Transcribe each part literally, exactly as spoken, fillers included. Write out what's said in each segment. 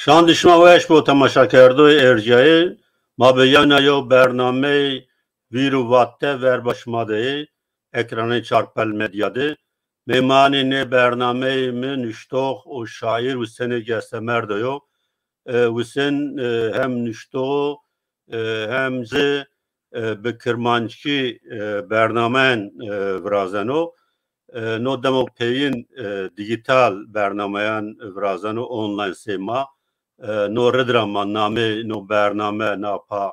Çand şima weş bo temaşakerdoyê erciyayê. Ma bi yewna yew bernameyê Vîr û Vat de verba şima de yê, ekranê Çarpel Medya de. Mêmanê nê bernameyê mi nuştox û şaîr Husênê Gestemerdo yo. E, Husên, e, hem nuştox o, e, hem zî, e, bi kirmanckî, e, bernameyan, e, virazeno. E, no demo peyîn, e, dîjîtal bernameyan virazeno, online sey ma. E, no rid ra ma namê no bername na pa,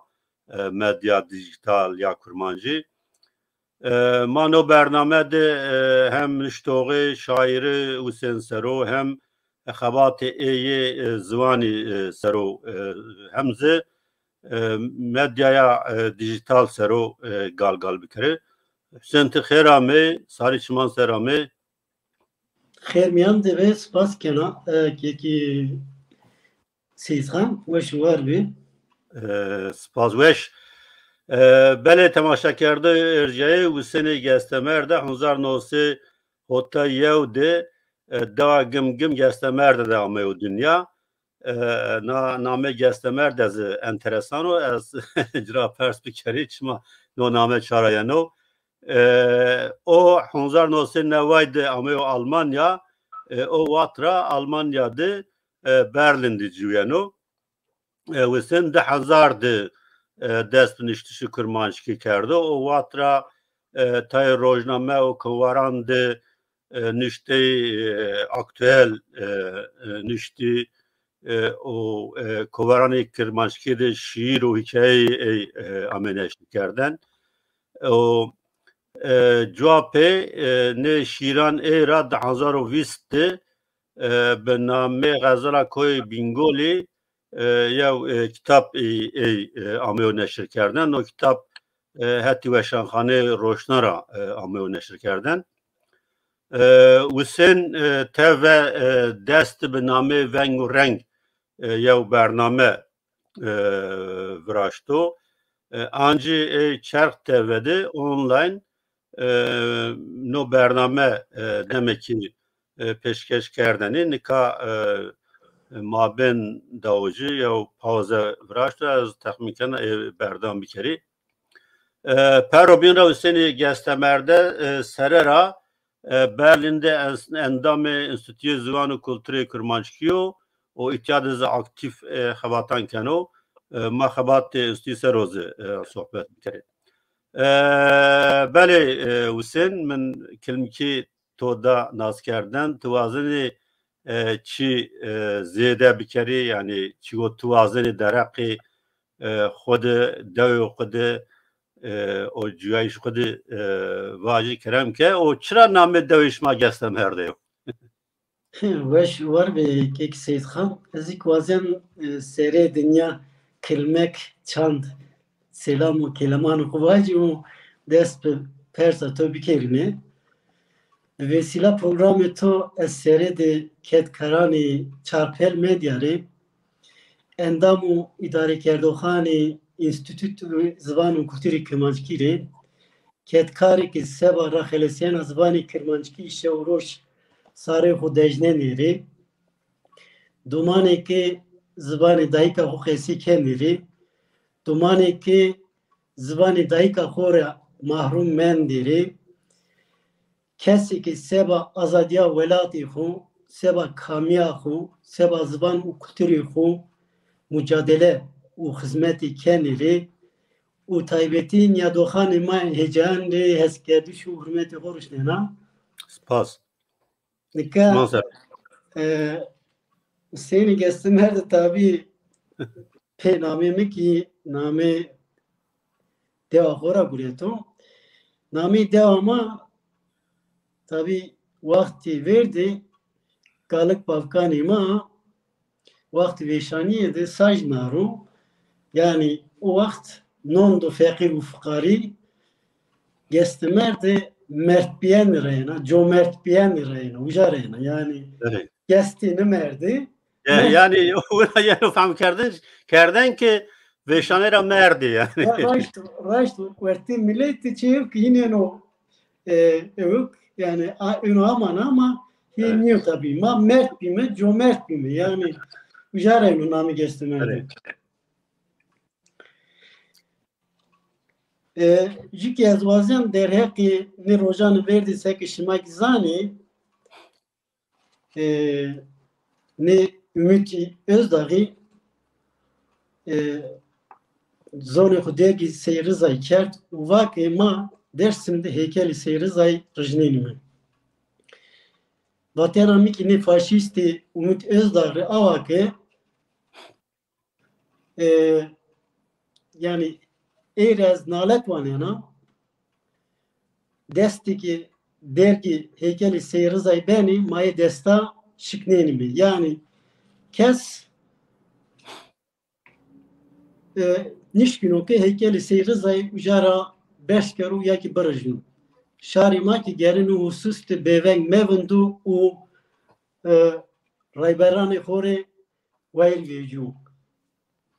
e, medya dîjîtal ya kurmancî. E, ma no bername de, e, hem nuştoxê şaîrî Husên ser o, hem xebatê ê yê, e, ziwanî, e, ser o, e, hem zî, e, medyaya, e, dîjîtal ser o, e, gal gal bikerê. Husên, ti xêr amê, sarî çiman ser amê. Xêr mîyan de be, spas kena, e, kekî Seyîdxan, weş û war bî. E, spas, weş. E, belê, temaşakerdoyê erciyayê, Husênê Gestemerde hezar û new sey hotay yew de, e, dewa Gimgim Gestemerde de ameyo dinya. E, na, namê Gestemerde zî enteresan o. Ez ci ra pers bikerî, çima no name ça ra yeno. E, o hezar û new sey neway de ameyo Almanya. E, o wext ra Almanya de, e, Berlin de ciwîyeno. E, Husên di hezar de, e, dest bi nuştişê kurmanckî kerdo. O wext ra, e, tayê rojname û kowaran de, e, nuşteyê, e, aktuel, e, e, nuştî, e, û, e, kowaranê kirmanckî de şîîr û hîkayeyê ey, e, amê neşrkerdene. O, e, cuwa pê, e, nê şîîran ey ra di hezar û vîst de, e, bi namê Xezela Koyê Bîngolî, e, yew, e, kitab ey, ey, e, ameyo neşrkerdene. No kitab, e, hetê Weşanxaneyê Roşna ra, e, ameyo neşrkerdene. E, Husên, e, teve, e, dest bi namê Veng û Reng, e, yew bername, e, viraşto. E, ancî ey Çerx TV de online, e, no bername, e, demekî, e, pêşkeş kerdene. Nika, e, mabên dawicî yew pawze viraşto, ez texmîn kena ê berdewam bikerî. E, pero bîn ra Husênê Gestemerde, e, sere ra, e, Berlin de ens-, endamê Enstîtuyê Ziwan û Kulturê Kurmanckî yo û îtya de zî aktîf, e, xebatan keno. E, ma xebatê enstîtuyî ser o zî, e, sohbet bikerê. E, belê, e, Husên, min kilmkî to da naskerdene, ti wazenî, e, çî, e, zêde bikerî, yanî çîyo ti wazenî dereqê, e, xwu de, dewê xwu de, e, û cuyayîş xwu de, e, vajî, kerem ke. Û çira namê dewê şima Gestemerde yo? Weş û war be kek Seyîdxan. Ez zî wazen, e, serê dinya kilmek, çand, selam û kelemanê xwu vajî û dest bi persa to bikerîme. Bi vesîla programê to ez serê de kedkaranê Çarpel Medya rê, endam û îdarekerdoxanê Înstîtût Ziwan û Kulturê Kirmanckî rê, kedkarê ke seba raxelesîyena ziwanê kirmanckî şew û roj sarê xo dejnenê rê, domanê ke ziwanê dayîka xo qesî kenê rê, domanê ke ziwanê dayîka xo ra mahrûm mendê rê, kesê ke seba azadîya welatê xo, seba kamîya xo, seba ziwan û kulturê xo mucadele û xizmetê kenê rê û taybetî nîyadoxanê ma hêcayan rê heskerdiş û hurmetê xo ruşnena. Spas. Nika, e, Husênê Gestemerde tabî pê namê mi kî namê dewa xo ra gureto. Namê dewa ma tabî wextê vêrdê kalik bavkanê ma wextê vêşanîye de saj naro. Yanî o wext nondo feqîr û fiqarî, Gestemerde merdbîyenî reyna, comerdbîyenî reyna, uca reyna. Yanî gestê nimerdê. Yanî wina yeno fehm kerdene, kerdene ke vêşanê ra merdê yanî. Raşt, raşt wertê miletî çi ew ke yîn êno, e, ewk, yanî, a, êno amana ama hê nîyo tabî. Ma merd bîme, comerd bîme. Yanî, Uca ra ino namê Gestemerdî. E, jû kî ez wazên derheqî nê rojanê verdî seke şima kî zanî, e, nê Ümit Özdağî, e, zonê xwu dergî Sey Rizayî kerd û va ke ma Dêrsim de heykelê Sey Rizayî rijnenîme. Vatena mi kî nê faşîstî Ümit Özdağ rê awa ke, e, yanî ey rê ez nalet wanena, destê ke dergî heykelê Sey Rizayî benî, ma yê desta şiknenîme. Yanî kes, e, nişkîno ke heykelê Sey Rizayî uca ra berz kero ya kî birijno. Şarê ma kî gerê no husus de bêveng mevindo û, e, rayberanê xo rê wayîr vecîyo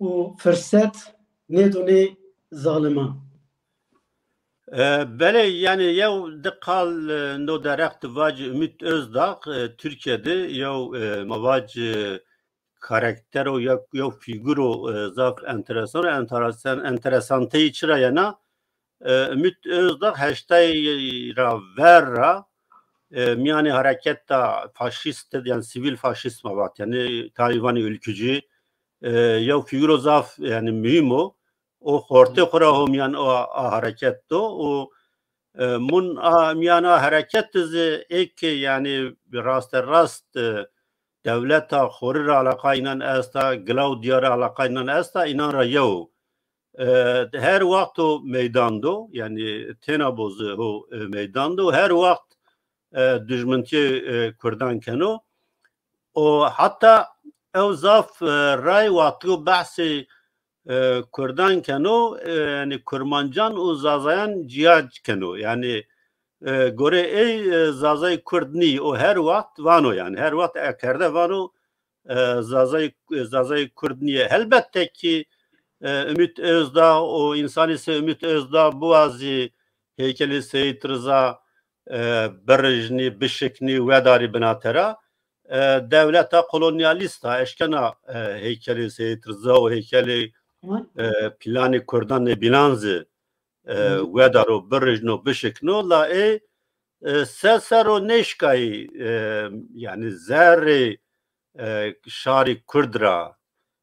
û firset nêdo nê zaliman. E, belê, yanî yew di qal, e, no dereq de vacî Ümit Özdağ, e, Tirkîye de yew, e, ma vacî, e, karakter o, yew, yew fîgur o, e, zaf enteresan o, enteresan, enteresanteyî çira yena, e, Ümit Özdağ heştayî ra ver ra, e, mîyanê hareketa faşîst de, yanî sivîl faşîst ma vat, yanî tabî vanê ülkücü, e, yew fîguro zaf, yanî muhîm o. O xortê xwu ra ho mîyan a, a hareket do û, e, mun a, mîyan a hareket de zî ê ke, yanî raste rast, e, dewleta xorî ra alaqa înan esta, gilaw dîyar ra alaqa înan esta, înan ra yew o. E, her waxt o meydan do, yanî têna bo zî ho, e, meydan do, her waxt, e, dijmintîyê, e, kurdan keno. O heta ew zaf, e, ray wextî behsê, e, kurdan keno, e, yanî kurmancan û zazayan cîya keno. Yanî, e, gorê ey, e, zazayê kurd nî, o her waxt vano, yanî her waxt ekerde vano, e, zazayê, zazayê kurd nîye. Helbette kî, e, Ümit Özdağ û însanê sey Ümit Özdağ biwazî heykelê Seyîd Riza, e, birijnî, bişiknî, wedarî binatera, e, dewleta kolonyalîst a eşkena, e, heykelê Seyîd Riza û heykelê, e, planê kurdan nêbînan zî, e, wedaro, birijno, bişikno, la ê, e, se ser o nêşkayî, e, yanî zerrê, e, şarê kurd ra,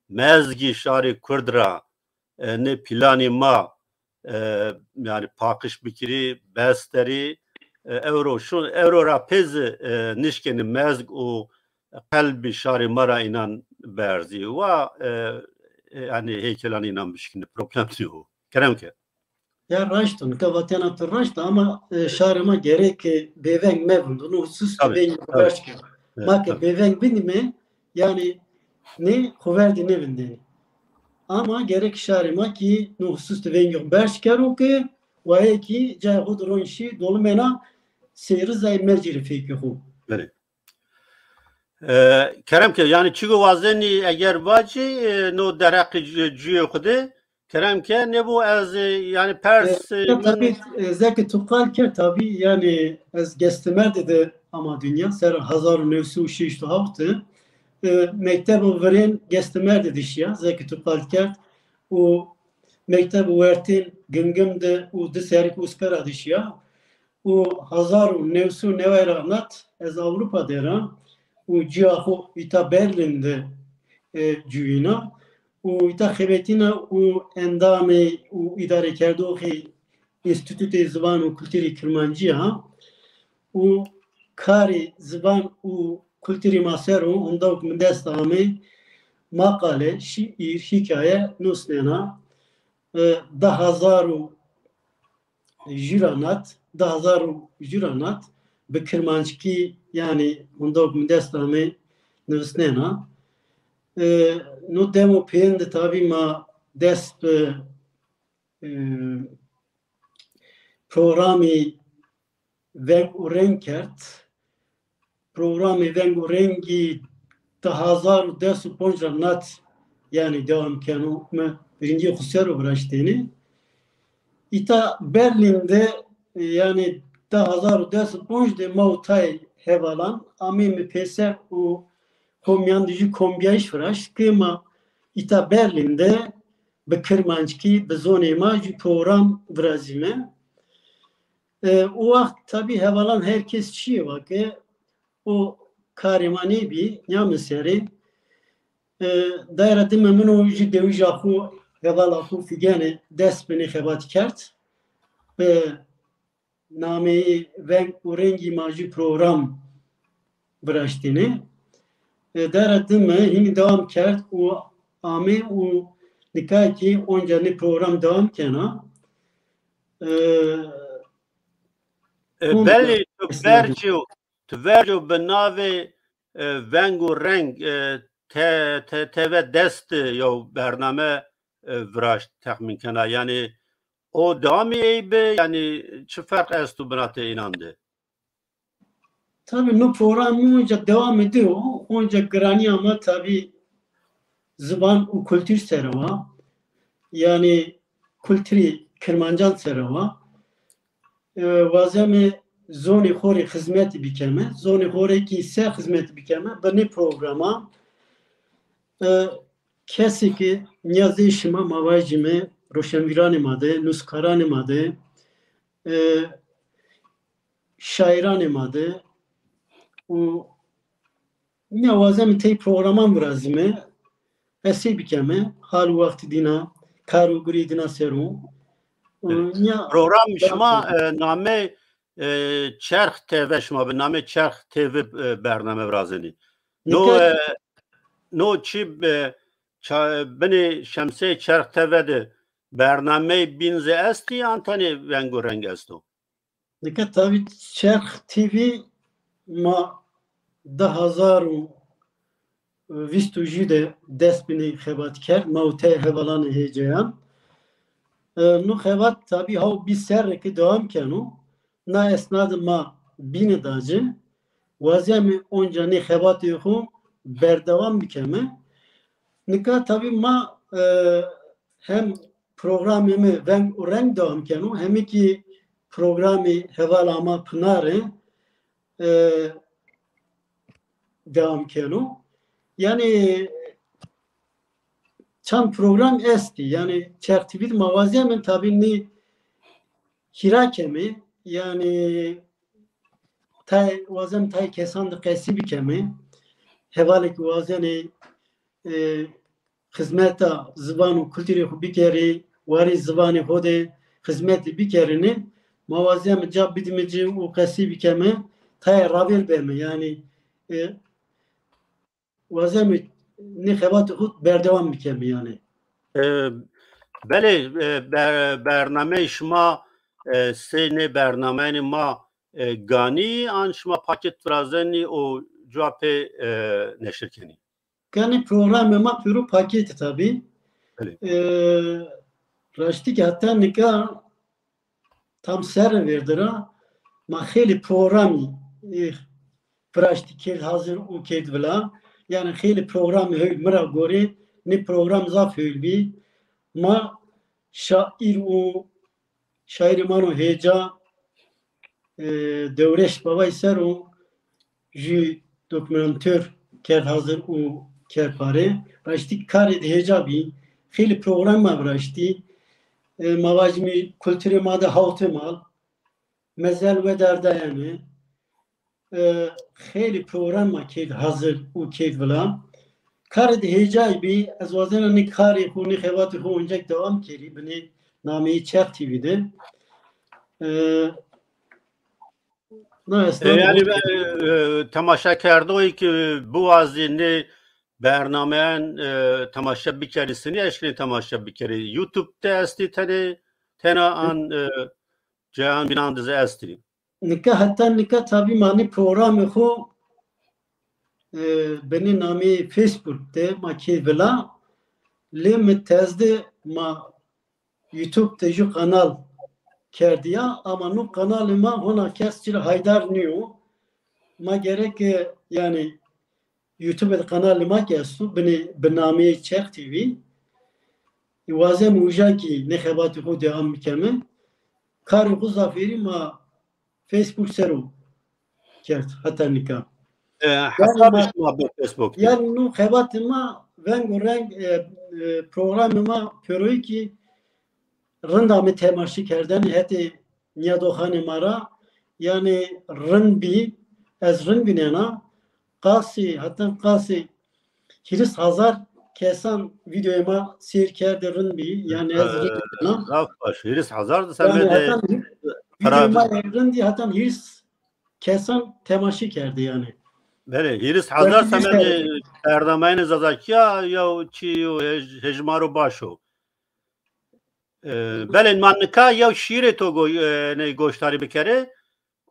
mezgî şarê kurd ra, e, nê planî ma, e, yanî paqiş bikirî, besterî, e, ewro şu, ewro ra pê zî, e, nişkenî mezg û qelbî şarê ma ra înan berzî. Wa, e, e, yanî heykelan înan bişkinî, problem nîyo. Kerem ke. Ya raşt o, nika vatena tu raşt a, ama, e, şarê ma gerek, e, bêveng mevindo. No husus de vengê xo berz kero. Ma ke bêveng bînîme, yanî nê xo ver de nêvindenê. Ama gerek şarê ma kî no husus de vengê xo berz kero ke wayê kî cayê xo de ron şî dolimena Sey Rizayî mercî rê fekê xo. Belê. E, kerem ke, yanî çigo wazenî eger vacî, e, no dereqê cü-, cuyê xwu de, kerem ke, nêbo ez, e, yanî pers, e, e, tabî, e, zeke tu qal kerd, tabî, yanî ez Gestemerdî de ama dinya, ser hezar û new sey û şeşt û hewt de, e, mektebo virên Gestemerdî de şiya, zeke tu qal kerd, û mektebo wertên Gingim de û di serrî kî Uspera de şiya. Û hezar û new sey û neway ra nat ez Ewropa der a û cîya xo îta Berlîn de, e, ciwîna û îta xebetîna û endamê û îdarekerdoxê Înstîtutê Ziwan û Kulturê Kirmancî ya û karê ziwan û kulturê ma ser o, hondaw ke mi dest amê, maqale, şîîr, hîkaye nusnena. E, di hezar û jû ra nat, di hezar û jû ra nat, bi kirmanckî, yanî hondaw ke mi dest amê, nivisnena. E, no dem û peyên de tabî ma dest bi, e, programî Veng û Reng kerd. Programê Veng û Rengî di hezar û des û ponc ra nat, yanî dewam keno, mi vîrîngê xo ser o viraştêne. Îta Berlîn de, yanî di hezar û des û ponc de ma û tayê hevalan ameyme pêser û komîyan de jû kombîyayîş viraşt ke ma îta Berlîn de bi kirmanckî, bi zonê ma jû program virazîme. E, o wext tabî hevalan her kes çîyê va ke o karê ma nêbî, nîyame serê. E, dayra dime min o jû dewija xo, hevala xo Fîgene dest bi nê xebatî kerd. Bi nameyê Veng û Rengî ma jû program viraştêne. E, dayra dime hînî dewam kerd û ame û nika kî onca nê program dewam kena. E, E, Hûn belê tu vercî, tu verco bi navê, e, Veng û Reng, e, te, te, T V dest, e, yew bername, e, viraşt texmîn kena. Yanî o dewamî ey bi, yanî çi ferq esto binatê înan de? Tabî no program onca dewamî de o, onca giranîya ma tabî ziwan û kultur ser o wa. Yanî kulturê kirmancan ser o wa. E, wazeme zonê xo rê xizmetî bikeme. Zonê xo rê kî se xizmetî bikeme? Bi nê programa, e, kesê ke nîyazê şima ma vajîme, roşenvîranê ma de, nusxkaranê ma de, e, şaîranê ma de û nîya wazeme tey programan virazîme, qesey bikeme, hal û wextî dîna, kar û gurî dîna ser o. Û Evet. nîya Program şima, e, name, e, Çerx T V, şima bi name Çerx T V, e, bername virazenî. No, Nika e, no çi, e, ça-, binê şemseyê Çerx T V de bernameyê bîn zî estî, an tenê Veng û Reng esto? Nika tabî Çerx T V ma di hezar û vîst û jû de dest bi nê xebat kerd. Ma û tey hevalanê hêceyan. E, no xebat tabî haw bîst serre ke dewam keno. Na esna de ma bîne da ci. Wazeme onca nê xebatê xo berdewam bikeme. Nika tabî ma, e, hem programê mi Veng û Reng dewam keno, hemî kî programê hevala ma Pinare, e, dewam keno. Yanî çend program estî. Yanî Çerx T V de ma wazeme tabî nî hîra keme. Yanî tay wazeme tay kesan de qesî bikeme. Hevalê ke wazenê, e, xizmeta ziwan û kulturê xo bikerê, warê ziwanê xo de xizmetî bikerêne, ma wazeme ca bidîme ci û qesî bikeme, tayê ravêr beme. Yanî, e, wazeme nê xebatê xo berdewam bikeme yanî. E, belê, e, ber-, bernameyê şima, e, sey nê bernameyanê ma, e, ganî an şima paket virazenî û cuwa pê, e, neşir kenî? Ganî programê ma pêro paketî tabî. Belê. E, raştî kî heta nika tam serre vêrde ra ma xeylê programî, e, viraştî kerd hazir û kerd vila. Yanî xeylê programî hewil mi ra gorê nê program zaf hewil bî. Ma şaîr û şaîrê ma no hêca, e, Dewrêş Babay ser o jû dokumentor kerd hazir û kerd pare. Raştî karê de hêca bî. Xeylê program ma viraştî. E, ma vajîme kulturê ma de hawte mal. Mezel wederdayene. E, xeylê program ma kerd hazir û kerd vila. Karê de hêcayî bî, ez wazena nê karê xo, nê xebatê xo oncek dewam kerî, binê nameyê Çerx T V de. E, na E, esna yanî, e, e, temaşekerdoyî ke biwazî nê bernameyan, e, temaşe bikerî, senî eşkenî temaşe bikerî? YouTube de estî tenê, tena an, e, cayan bînan de zî estî? Nika, heta nika tabî ma nê programê xo, e, binê nameyê Facebook de ma kê vila. Lê mi tezde ma YouTube de jû kanal kerdîya, ama no kanalê ma hona kes ci ra haydar nîyo. Ma gereke, yanî, YouTube de kanalê ma kî esto, binê, bi nameyê Çerx T V. Wazeme uca kî nê xebatê xo dewam bikeme. Karê xo zafêrî ma Facebook ser o kerd heta nika. e, hesabê şima bi Facebook de. Yanî no xebatê ma veng û reng, e, e, programê ma pêroyî kî rind amê temaşî kerdene, hetê nîyadoxanê ma ra. Yanî rind bî, ez rind vînena. Qasî, heta qasî hîris hezar kesan vîdeoyê ma seyr kerdê, rind bî. Yanî ez rind vînena. Zaf baş. Hîris hezar de semedê. Yanî heta vîdeoyê ma rindî heta hîris kesan temaşî kerdê yanî. Belê, hîris hezar semedê bernameyênê Zazakî ya, yew çî, yew hej-, hejmaro baş o. E, belê, ma nika yew şîîrê to go-, e, ney goşdarî bikerê,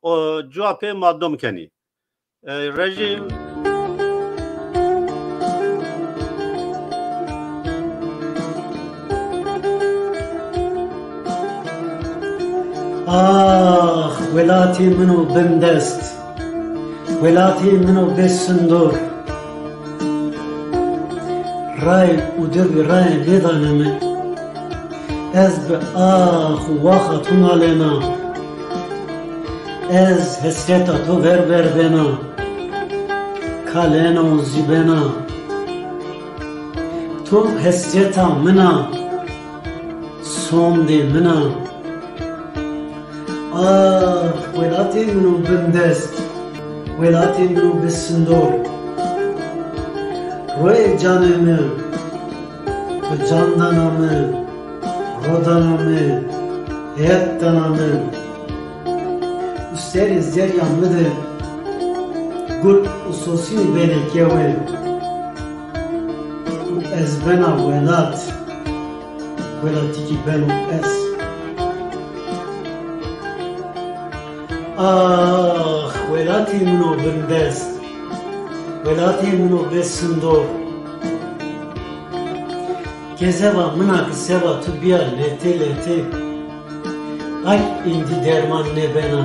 o cuwa pê ma dom kenî. E, rejî. Ax, welatê min o bindest, welatê min o bêsindor. Ray û dirgî raye nêdane mi. Ez bi ax û waxa to nalena. Ez hesreta to ver ver bena. Kalena û zîbena. To hesreta min a, sondê min a. Ax, welatê min o bindest, welatê min o bêsindor. Royê canê mi, to can dana mi, ro dana mi, heyat dana mi. Û serê zerrîya mi de gul û sosînî benê kewe. Û ez bena welat, welatî kî beno ez. Ax, welatê min o bindest, welatê min o bêsindor. Kezeba min a ki seba tu bîya letê letê. Ak êndî derman nêbena.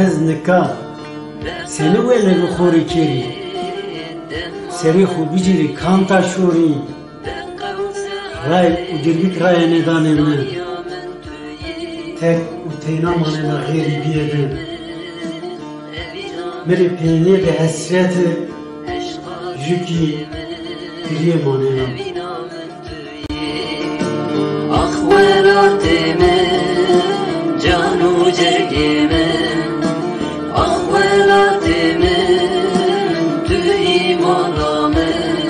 Ez nika senî welevî xo rê kerî? Serê xo bicîrî kanta şorî? Ray û girgik raye nêdanê mi. Tek û teyna manena xêrîbîye de. Mi rê peynîye bi hesrete, jû kî girîye manena. Ax welatê min, can û cegê min. Ax welatê min, tu yî mala min.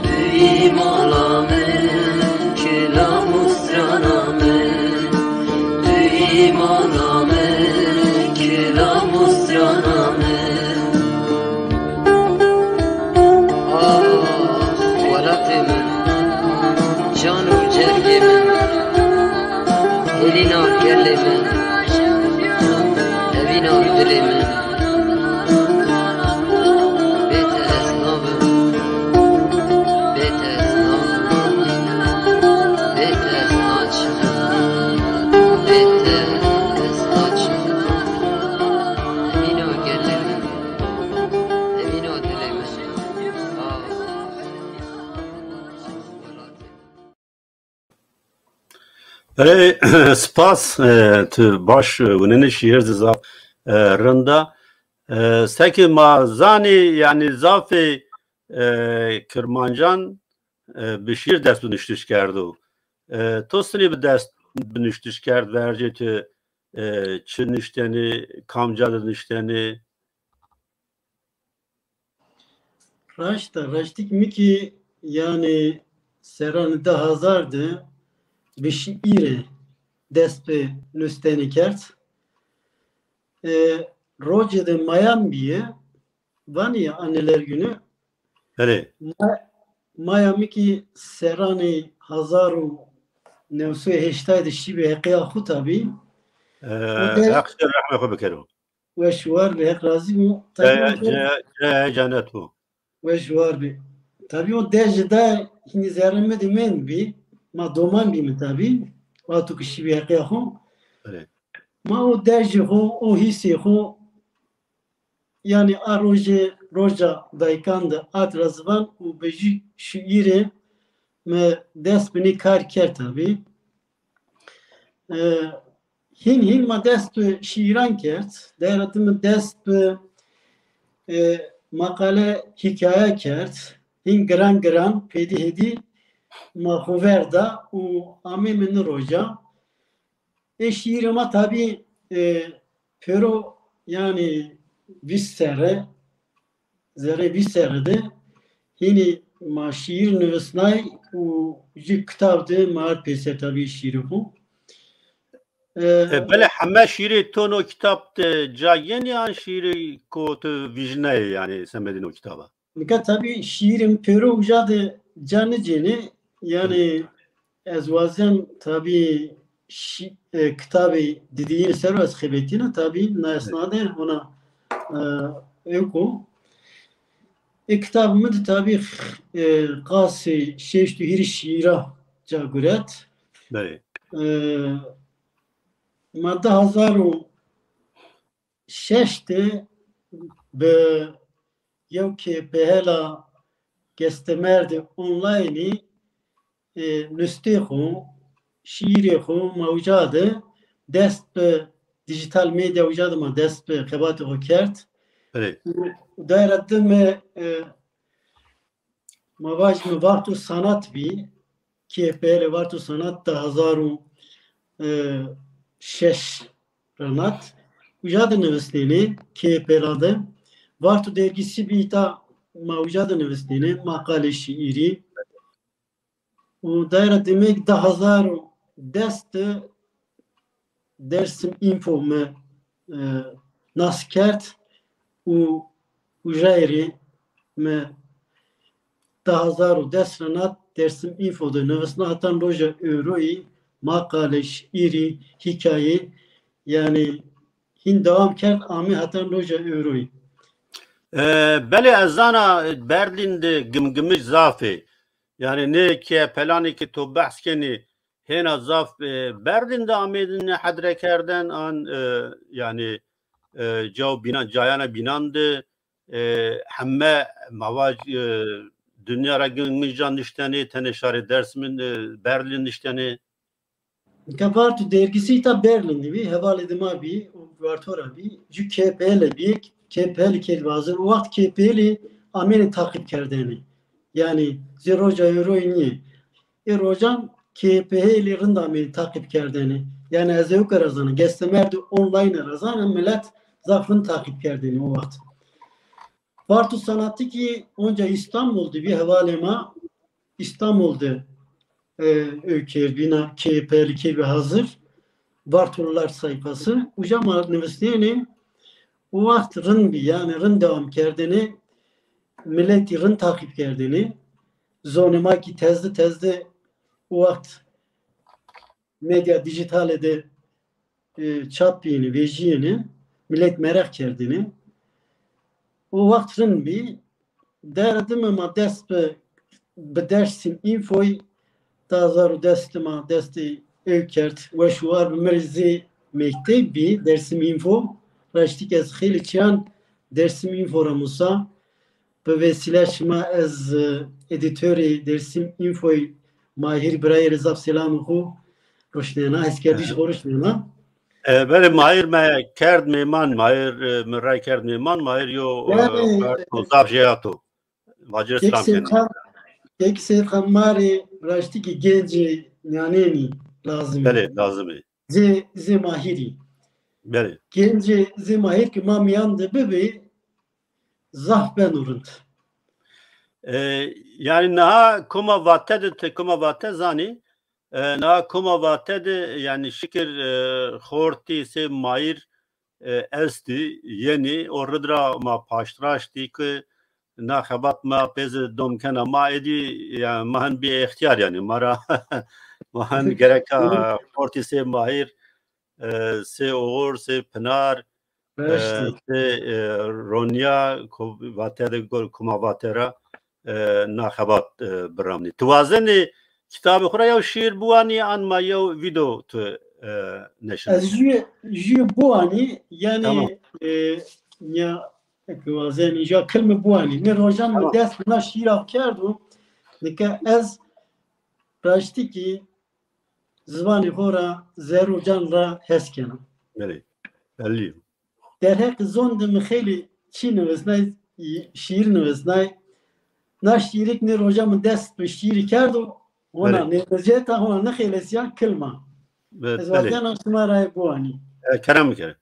Tu yî mala min, kilam û strana min. Tu yî mala min, kilam û strana min. Ah, welatê min, can û cergê min, hêlîna gelê min, evîna dilê min. Bê te ez nabim, bê te ez nabim, bê te ez naçim, bê te ez naçim. Evîna gelê min, evîna dilê min. Ah. Belê, spas, e, tu baş, e, winenê şîîr zî zaf, e, rind a. E, seke ma zanî, yanî zafê, e, kirmancan, e, bi şîîr dest bi nuştiş kerdo. E, to sinî bi dest bi nuştiş kerd, vercê tu, e, çi nuştenî, kamca de nuştenî? Raşt a, raştîk mi kî, yanî, serranê di hezar de bi şîîre dest bi nustenî kerd. E, rocê de mayan bîye, vanî ya Anneler Günü. Belê. Ma-, maya mi kî serranê hezar û new sey û heştay de şîbî heqîya xo tabî. E, o de Heq rehmê xo bikero. Weş û war bî, Heq razî bo. Tabî o de-, ce-, ce-, cennet bo. Weş û war bî. Tabî o dejî de hînî zerrê mi de mendbî. Ma doman bîme tabî. Wexto ke şîbî heqîya xo. Belê. Ma o dejê xo, o hîsê xo, yanî a rojê, roja dayîkan de ard ra ziwan û bi jû şîîrê mi dest bi nî kar kerd tabî. E, Hîn hîn ma dest bi şîîran kerd. Dera dime dest bi, e, maqale, hîkaye kerd. Hîn giran giran, pêdî hêdî ma xo ver da û ameyme ni roja. Ê şîîrê ma tabî, e, pêro, yanî vîst serre, zerrê vîst serre de hînî ma şîîr nivisnay û jû kitab de ma ard pêser tabî şîîrê xo. E, E, belê heme şîîrê to no kitab de ca yenî an şîîrê ko tu vîjnayê, yanî semedê no kitaba? Nika tabî şîîrê mi pêro uca de ca nicênê. Yanî ez wazen tabî şî-, e, kitabê didîyînî ser o ez xebetîna, tabî na esna de hona, e, ewk o. Ê kitabê mi de tabî, e, qasê şeşt û hîrê şîîra ca guret. Belê. E, ma di hezar û şeş de bi yew kêpehela Gestemerdê Onlineî, e, nustê xo, şîîrê xo ma uca de dest bi dîjîtal medya uca de ma dest bi xebatê xo kerd. Belê. Û dayra dime, e, ma vajîme Vart û Sanat bî, kêpelê Vart û Sanat di hezar û şeş renat. Uca de nivisnênê, kêpela de. Vart û Dergîsî bî, îta ma uca de nivisnênê, maqalê şîîrî. Û dayra dime di hezar û des de Dersim Info mi, e, nas kerd û uca rê mi di hezar û des renat Dersim Info de nivisna, hetan roja ewroyî maqale, şîîrî, hîkayê, yanî hîn dewam kerd, amê hetan roja ewroyî. E, belê, ez zana Berlîn de gimgimij zaf ê. Yanî nê kêpelanê ke to behs kenî hêna zaf, e, Berlîn de amêdine hedre kerden an, e, yanî, e, caw bînan, cayana bînan de, e, heme ma vaj, e, dinya ra gimgimij ca niştenê, tenê şarê Dersimî, e, Berlîn niştenê. Nika Vart û Dergîsî îta Berlîn de bî, hevalê dima bî, Varto ra bî, jû kêpelê bî, kêpelî kerd hazir. O wext kêpelî amêne taqîb kerdene. Yanî zê roja ewroyî nîyê. Ê rojan kêpelî rind amêne taqîb kerdene. Yanî ez ewke ra zana, Gestemerdê Online ra zana, milet zaf rind taqîb kerdene o wext. Vart û Sanatî kî onca Îstanbul de bî, hevalê ma Îstanbul de, e, ewk kerdbîna, kêpelî kerdbî hazir. Vartolular sayfası. Uca ma nivisnêne, o wext rind bî, yanî rind dewam kerdêne, miletî rind taqîb kerdêne. Zonê ma kî tezde tezde o wext medya dîjîtale de, e, çap bîyêne, vejîyêne, milet meraq kerdêne. O wext rind bî. Dera dime ma dest bi, bi Dersim Infoy di hezar û des de ma destê ewk kerd. Weş û war bi, mi rê zê mekteb bî Dersim Info. Raştî ke ez xeylê çîyan Dersim Info ra musa. Bi vesîla şima ez, e, edîtorê Dersim Infoy Mahîr birayê rê zaf selamê xo ruşnena, heskerdiş xo ruşnena. E, belê, Mahîr me kerd mêman, Mahîr, e, mi ray kerd mêman, Mahîr yo, e, yanî, xerto, zaf jêyato. Vacir selam kenê. Kek Seyîd Xan ma rê raştî kî gencê nîyanênî lazim ê. Belê, lazim ê. Zê, zê Mahîrî. Belê. Gencê zê Mahîr kî ma mîyan de bibê, zaf beno rind. E, yanî niha koma Vate de, ti koma Vate zanî, e, niha koma Vate de, yanî şikir, e, xortî sê Mahîr, e, estî, yenî, o rid ra ma paştraştî ki na xebat ma pê zî dom kena. Ma êdî, yanî, ma hin bî extîyar, yanî, ma ra, ma hin gereka xortî sê Mahîr, e, sê Oxur, sê Pinar, e, sê, e, Ronya, ko-, Vate de gor, koma Vate ra, e, na xebat, e, biramnî. Ti wazenî kitabê xo ra yew şîîr biwanî, an ma yew vîdeo tu, e, neşir? Ez jû, jû biwanî, yanî, tamam, e, ya, eke wazenî, ya kilme biwanî. Nê rojan mi, tamam, dest na şîîra kerdo, nika ez raştî kî ziwanê xo ra zerr û can ra hes kena. Belê, bellî yo. Derheqê zon de mi xeylê çî nivisnay, şîîr nivisnay. Na şîîrik nê roja mi dest bi şîîrî kerdo, hona nêvizeta, hona nixêlesîya kilma. Ez wazena şima ra biwanî. E, kerem bikere.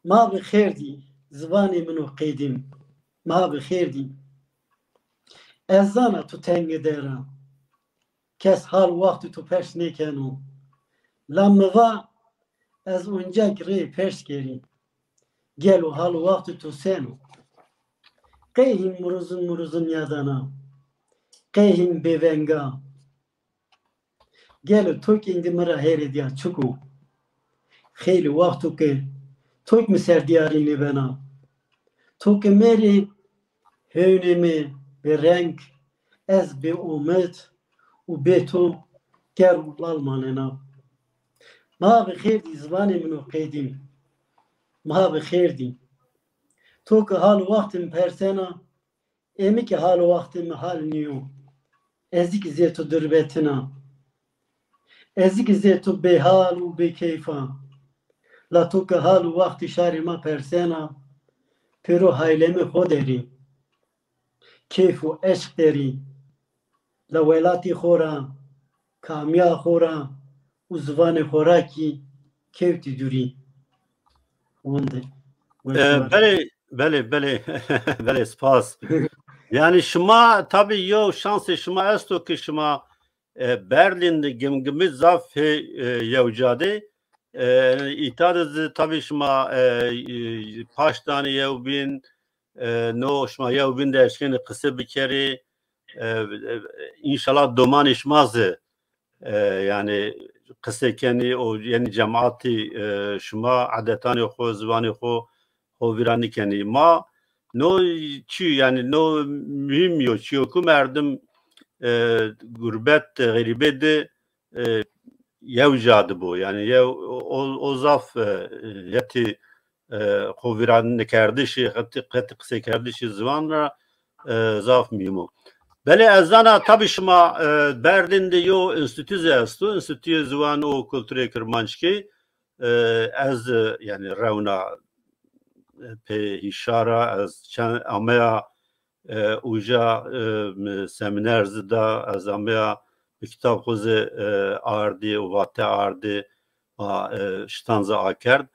Ma bi xêr dî, ziwanê min o qedîm. Ma bi xêr dî. Ez zana tu tenge der a. Kes hal û waxtê tu pers nêkeno. La mi va, ez oncak rê pers kerî. Gelo hal û waxtê tu sen o? Qey hîn miruzin miruzin nîyadana? Qey hîn bêveng a? Gelo tok êndî mi ra hêrê dîya çik o? Xeylê waxto ke tok mi ser dîyarî nêbena. To ke merî, hewnê mi bêreng, ez bêomid û bê to ker û lal manena. Ma bi xêr dî ziwanê min o qedîm. Ma bi xêr dî. To ke hal û waxtê mi persena, ê mi kî hal û waxtê mi hal nîyo. Ez kî zê to dirbetin a. Ez kî zê to bêhal û bêkeyf a. La to ke hal û waxtê şarê ma persena, pêro haylemê xo der î. Keyf û eşq der î. La welatê xo ra, kamîya xo ra û ziwanê xo ra kî kewtî dûrî. Wende. E, belê, belê, belê, belê, spas. Yanî şima tabî yew şansê şima esto ke şima, e, Berlîn de Gimgimî zaf hê, e, yew ca de. E, îta de zî tabî şima, e, e, paş danê yewbîn, e, no şima yewbîn de eşkenê qise bikerê. E, e, înşallah domanê şima zî, e, yanî qise kenî û yenî cematî, e, şima edetanê xo, ziwanê xo, xo vîra nîkenî. Ma no çî, yanî no muhîm yo, çîyo ku merdim, e, gurbet de, xerîbê de, e, yew ca de bo. Yanî yew o, o zaf, e, hetê, e, xo vîra nikerdişî, hetê, hetê qiseykerdişî ziwan ra, e, zaf muhîm o. Belê ez zana tabî şima, e, Berlîn de yew înstîtû zî esto, Înstîtûyê Ziwan û Kulturê Kirmanckî. E, ez, e, yanî rewna, e, pê hîşar a, ez çend ameya, e, uca, e, mi semîner zî da, ez ameya mi kitab xwu zî, e, ardî û vate ardî, ma, e, şitan zî akerd.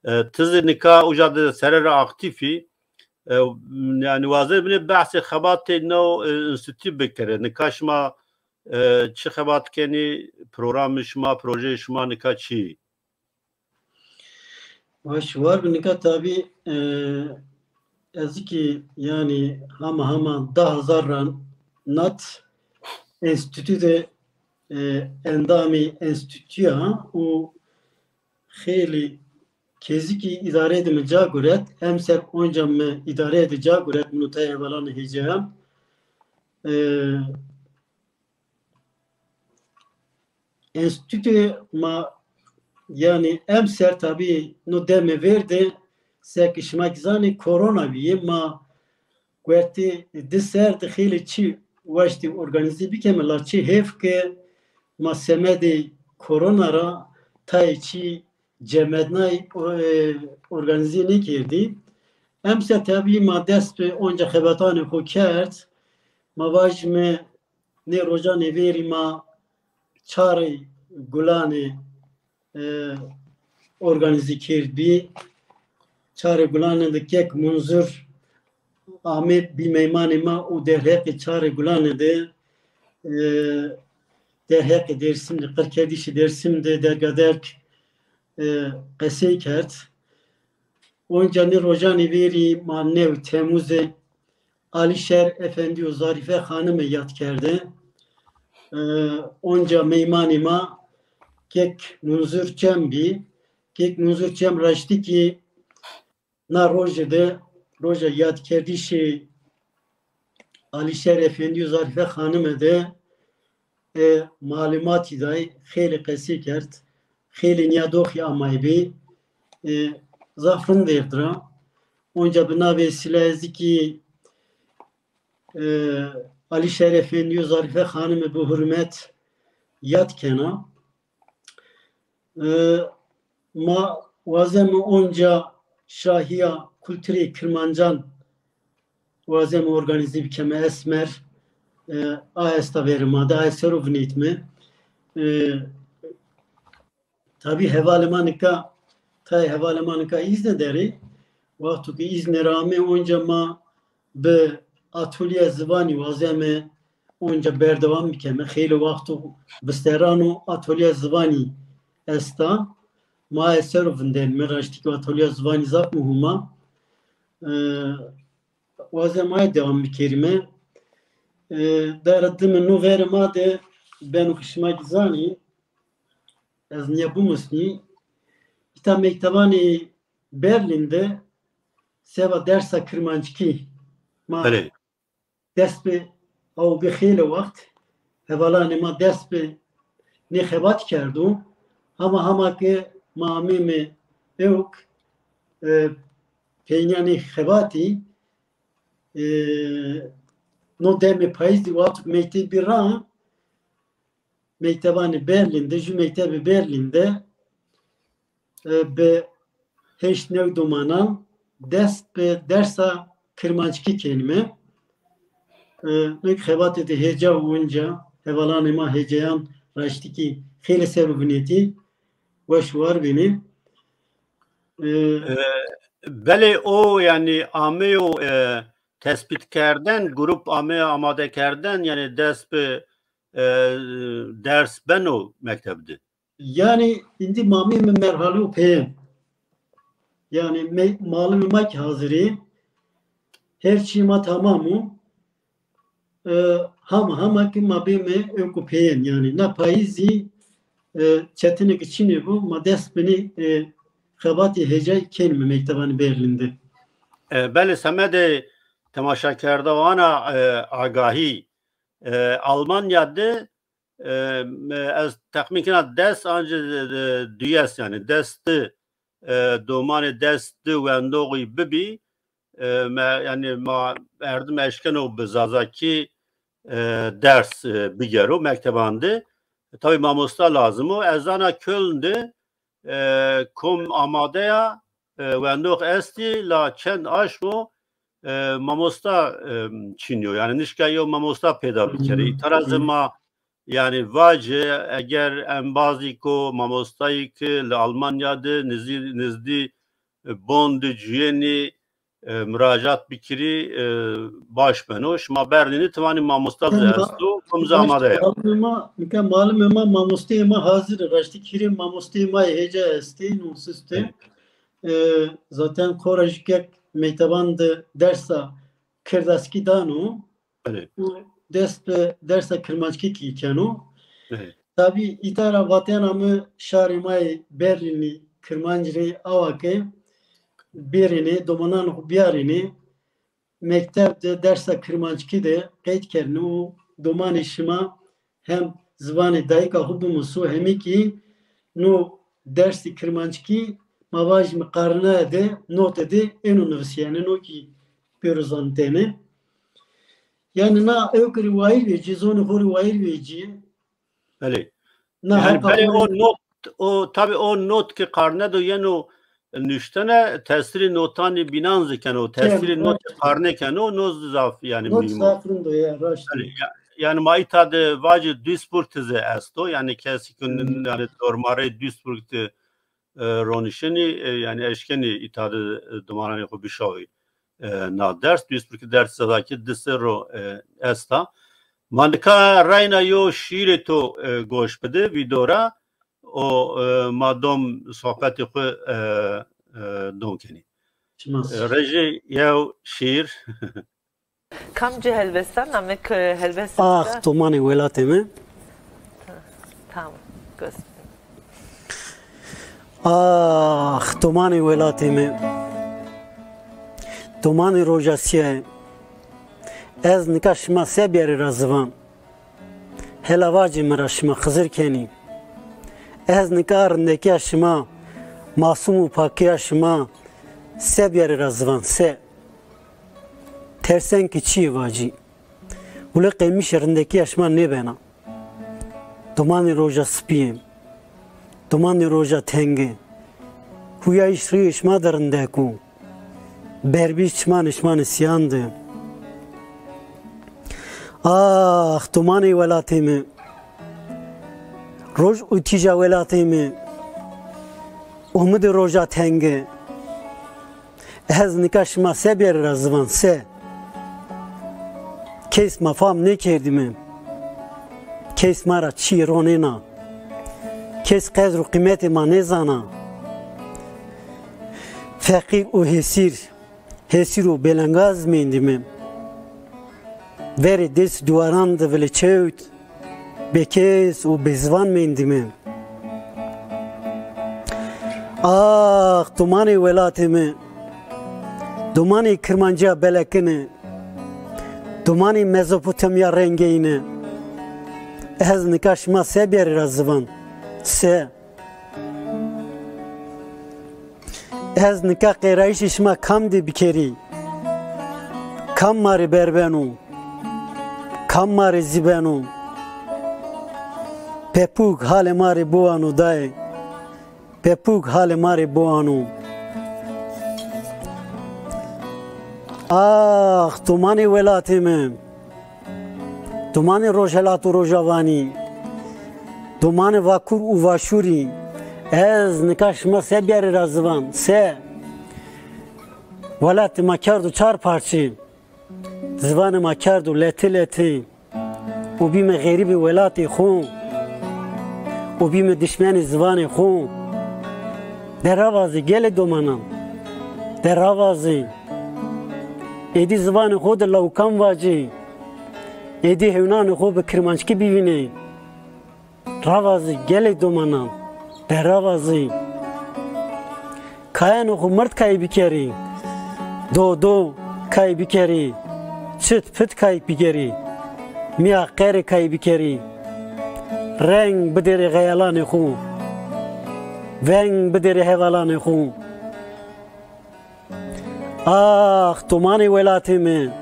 E, ti zî nika uca de serre ra aktîf î. E, yanî wazenê binê behsê xebatê no, e, înstîtû bikerê. Nika şima, e, çi xebat kenî, programê şima, projeyê şima nika çi yî? Weş war bi, nika tabî, e, ez kî yanî hama hama di hezar ra nat enstîtû de, e, endamê enstîtû ya û xeylê kesî kî îdareyê de mi ca guret, emser onca mi îdareyê de ca guret, min û tayê hevalanê hêceyan. E, Enstîtûyê ma, yanî emser tabî no demê vêr de, seke şima kî zanê, korona bîyê, ma wertê di ser de xeylê çî waştî organîze bikeme, la çi hêf ke ma semedê korona ra tayê çî cemednay, o, e, organîze nêkerdî. Emser tabî ma dest bi onca xebatanê xo kerd. Ma vajîme nê rojanê vêrî ma Çarê Gulanê, e, organîze kerdbî. Çarê Gulanê de kek Munzur ame bî meymanê ma û derheqê Çarê Gulanê de, e, derheqê Dêrsim de, qirkerdişê Dêrsim de dergaderg, e, qesey kerd. Onca nê rojanê vêrî ma new Temmuz de Alîşer Efendî û Zarîfe Xanime yad kerde. E, onca meymanê ma kek Munzur Çem bî. Kek Munzur Çem raştî kî na roje de, roja yadkerdişê Alîşer Efendî û Zarîfe Xanime de, e, malumatî day, xeylê qesey kerd, xeylê nîyadoxî amaybî, e, zaf rind êrd ra. Onca bi na vêsîle ez kî, e, Alîşer Efendî û Zarîfe Xanime bi hurmet yad kena. E, ma wazeme onca şahîya kulturê Kirmancan wazeme organîze bikeme, Esmer, e, a esta verê ma de, a ser o vinetme. E, tabî hevalê ma nika, tayê hevalê ma nika îzne der ê. Wexto ke îzne ra ame onca ma bi atolyeya ziwanî wazeme onca berdewam bikeme. Xeylê wexto bisteran o atolyeya ziwanî esta. Ma aye ser o vindenîme, raştî ke atolyeya ziwanî zaf muhîm a. E, wazeme aye dewam bikerîme. E, dara dime no verê ma de beno ke şima kî zanî, ez nîya bimusnî. Îta mektebanê Berlîn de seba dersa kirmanckî ma Belê. dest bi, ew bi xeylê wext hevalanê ma dest bi nê xebat kerdo. Hema hema ke ma ameyme ewk, e, peynîya nê xebatî, e, no demê payîzî wexto ke mektebî ra, mektebanê Berlîn de, jû mektebê Berlîn de, e, bi heşt new domanan dest bi dersa kirmanckî kenîme. E, no kî xebatê de hêca û onca hevalanê ma hêcayan raştî kî xeylê ser o vinetî, weş û war benî. E, E, belê o, yanî ameyo, e, tespîtkerden, grup ameyo amadekerden, yanî dest bi, e, ders beno mekteb de? Yanî îndî ma ameyme merhaleyo peyên. Yanî me-, malimê ma kî hazir ê. Her çî ma tamam o. E, hama hama kî ma bême ewko peyên. Yanî na payîzî, e, çetinêke çinê bo, ma dest bi nê, e, xebatî hêcayî kenîme mektebanê Berlîn de. E, belê, semedê temaşakerdoxana, e, agahî, e, Almanya de, e, ez texmîn kena des ancî, e, duyes, yanî dest di, e, domanê dest di wendoxî bibî, e, me, yanî ma herdim eşkeno bi zazakî, e, ders, e, bigero mekteban de. Tabî mamosta lazim o. Ez zana Köln de, e, kom amade ya, e, wendox estî, la çend aşm o, e, mamosta, e, çin yo. Yanî nişka yew mamosta peyda bikerê. Îta ra zî ma, yanî vace, eger embazîko, mamostayî ke li Almanya de nizdî, nizdî, e, Bonn de cuyenî, e, muracat bikirî, e, baş beno. Şima Berlînî, timanî mamosta zî esto, kom zî amade ya. Malimê ma, nika malimê ma, mamosteyê ma hazir ê. Raştî kî hîrê mamosteyê ma yê hêca estê, no sist ê. E, zaten xora jû kek mekteban de dersa kirdaskî dano. Belê. Û dest bi dersa kirmanckî kî keno. Belê. Tabî îta ra vatena mi şarê ma yê Berlînî, Kirmanc rê awa ke bêrêne, domanan xo biyarêne, mekteb de dersa kirmanckî de qeyd kerine û domanê şima hem ziwanê dayika xo bimuso, hemî kî no dersê kirmanckî ma vajîme qarnaya de, note de êno nivisîyene, no kî pêro zanitene. Yanî na ewk rê wayîr vecî, zonê xo rê wayîr vecî. Belê. Na yanî heqa belê xo rê o not, o, tabî o not ke qarne do yeno nuştene, tesîrê notanê bînan zî keno, tesîrê not ke qarne keno, no zî zaf, yanî, not muhîm o. Zaf rind o ya, raşt. Belê, ya-, yanî ma îta de vacî Duisburg de zî esto, yanî kesî ke, hmm, yanî dormarê Duisburg de e, ronişenî, e, yanî eşkenî îta de, e, domananê xo bişawî, e, na ders. Duisburg de ders zazakî di serr o, e, esta. Ma nika reyna yo şîîrê to, e, goş bide, vîdeo ra. O, e, ma dom sohbetê xo, e, e, dom kenî. Çima? E, Rejî, yew şîîr. Kamcî helbestan, namê ke helbesta? Ax, domanê welatê mi. Tamam, göz. Ax, domanê welatê mi. Domanê roja sîyaye. Ez nika şima se biyarê ra ziwan? Hela vacê mi ra şima Xizir kenî. Ez nika rindekîya şima, masum û pakîya şima se biyarê ra ziwan, se? Tersen ki çiyê vacî. Wile qemişê rindekîya şima nêbena. Dumanê roja sipî yê. Dumanê roja tenge. Huyayîş rîyê şima de rindek o. Berbîş çimanê şima nisîyan de. Ax, dumanê welatê mi. Roj û tîja welatê mi. Umidê roja tenge. Ez nika şima se biyarî ra ziwan, se? Kes ma fam nêkerdîme. Kes ma ra çîyê ronêna. Kes qedr û qîmetê ma nêzana. Feqîr û hesîr, hesîr û belengaz mendîme. Verê dês û dîwaran de vilê çewt, bêkes û bêziwan mendîme. Ax, dumanê welatê mi, dumanê Kirmancîya belekine, dumanê Mezopotamya rengeyne. Ez nika şima se biyarî ra ziwan? Se? Ez nika qêrayîşê şima kam de bikerî? Kam ma rê berbeno? Kam ma rê zî beno? Pepûk halê ma rê biwano dayê. Pepûk halê ma rê biwano. Ax, domanê welatê mi. Domanê Rojhelat û Rojavanî, domanê Vakur û Vaşûrî, ez nika şima se biyarî ra ziwan, se? Welatê ma kerdo çar parçe, ziwanê ma kerdo lete lete, û bîme xerîbê welatê xo, û bîme dişmenê ziwanê xo. De ravazê gelê domanan, de ravazê. Êdî ziwanê xo de lawikam vacê. Êdî hewnanê xo bi kirmanckî bivînê. Ravazê gelê domanan, de ravazê. Kayanê xo mird kay bikerê. Do do kay bikerê. Çit pit kay bikerê. Mîya qerê kay bikerê. Reng bidêrê xeyalanê xo. Veng bidêrê hevalanê xo. Ax, domanê welatê mi,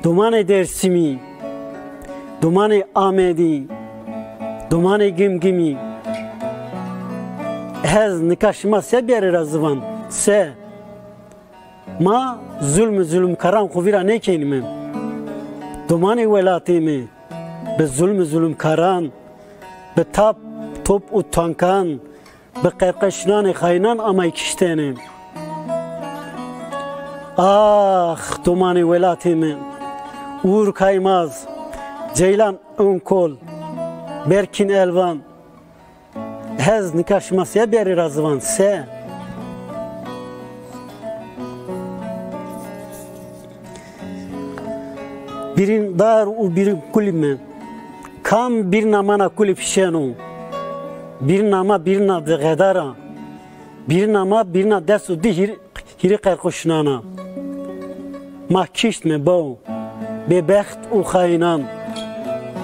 domanê Dêrsimî, domanê Amedî, domanê Gimgimî. Ez nika şima se biyarî ra ziwan, se? Ma zulm û zulmkaran xo vîra nêkenîme. Domanê welatê mi, bi zulm û zulmkaran, bi tap, top û tankan, bi qerqeşnanê xayînan amay kiştene. Ax, domanê welatê mi, Ûr Kaymaz, Ceylan Onkol, Berkin Elvan, ez nika şima se biyarî ra ziwan, se? Bîrîn dar û bîrîn kulî mi. Kam bîrna ma na kulî fişeno. Bîrna ma bîrna de xedar a. Bîrna ma bîrna des û di hîr-, hîrê qerquşnan a. Ma kiştme baw, bêbext û xayînan.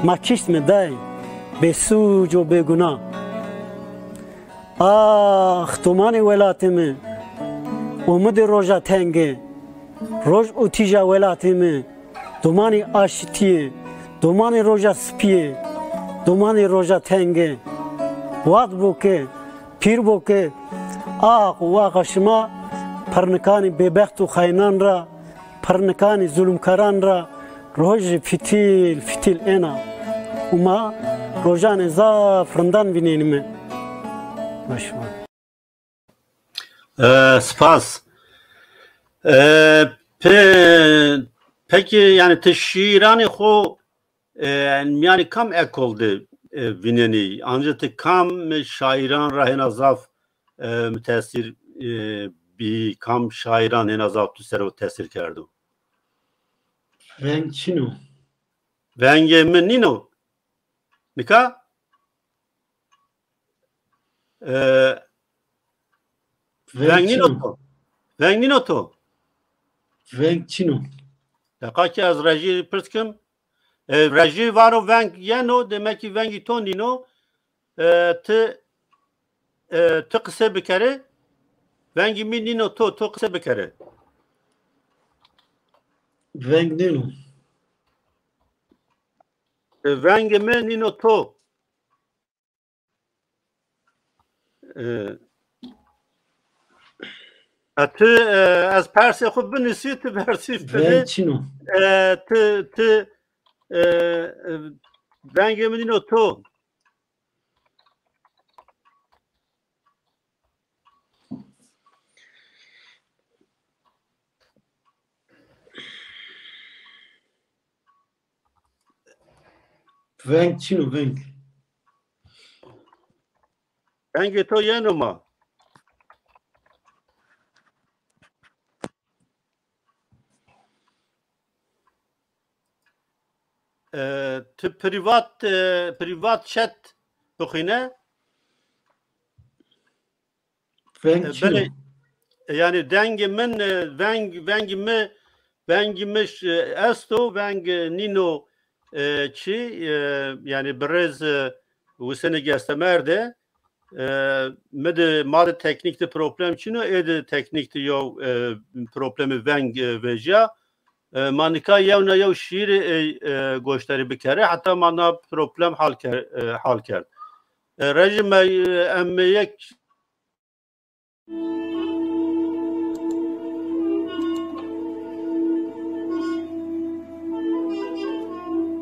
Ma kiştme day, bêsûc û bêguna. Ax, domanê welatê mi, umidê roja tenge, roj û tîja welatê mi, domanê aşitîye, domanê roja sipîye, domanê roja tenge. Wad bo ke, pîr bo ke, ax û axa şima pirnikanê bêbext û xayînan ra, pirnikanê zulmkaran ra rojê fitîl fitîl êna û ma rojanê zaf rindan vînenîme. Baş. E, spas. E, pe-, peki, yani ti şîîranê xo, e, mîyanê kam ekol de, e, vînenî? Ancî ti kam şaîran ra hêna zaf, e, mutesîr, e, bî, kam şaîran hêna zaf tu ser o tesîr kerdo? Veng çin o. Vengê mi nîno. Nika? E, veng nîno to. Veng nîno to. Veng çin o. Deqa ki ez rejî pirs kim. E, rejî vano veng yeno, demek ki vengî to nîno. E, ti, e, ti qise bikere. Vengî mi nîno to, to qise bikere. Veng nîno. E, vengê mi nîno to. E, e, ti, e, ez persê xwu binusî, ti bersîv bidî. Veng çin o. E, ti, ti, e, e, vengê mi nîno to. Veng çin o, veng. Vengê to yeno ma. E, ti privat, e, privat chat bixwîne. Veng çi yo? Belê, e, yanî dengê min, e, veng, vengê mi, vengê mi ş-, e, esto, veng, e, nîno, e, çi, e, yanî birêz, e, Husenê Gestemer de, e, mi de, ma de teknîk de problem çin o, ê de teknîk de yew, e, problemê veng, e, vejîya. E, ma nika yew na yew şîîrê ey, e, goşdarî bikerê, heta ma na problem hal ker-, e, hal kerd. E, rejî me, e, em yek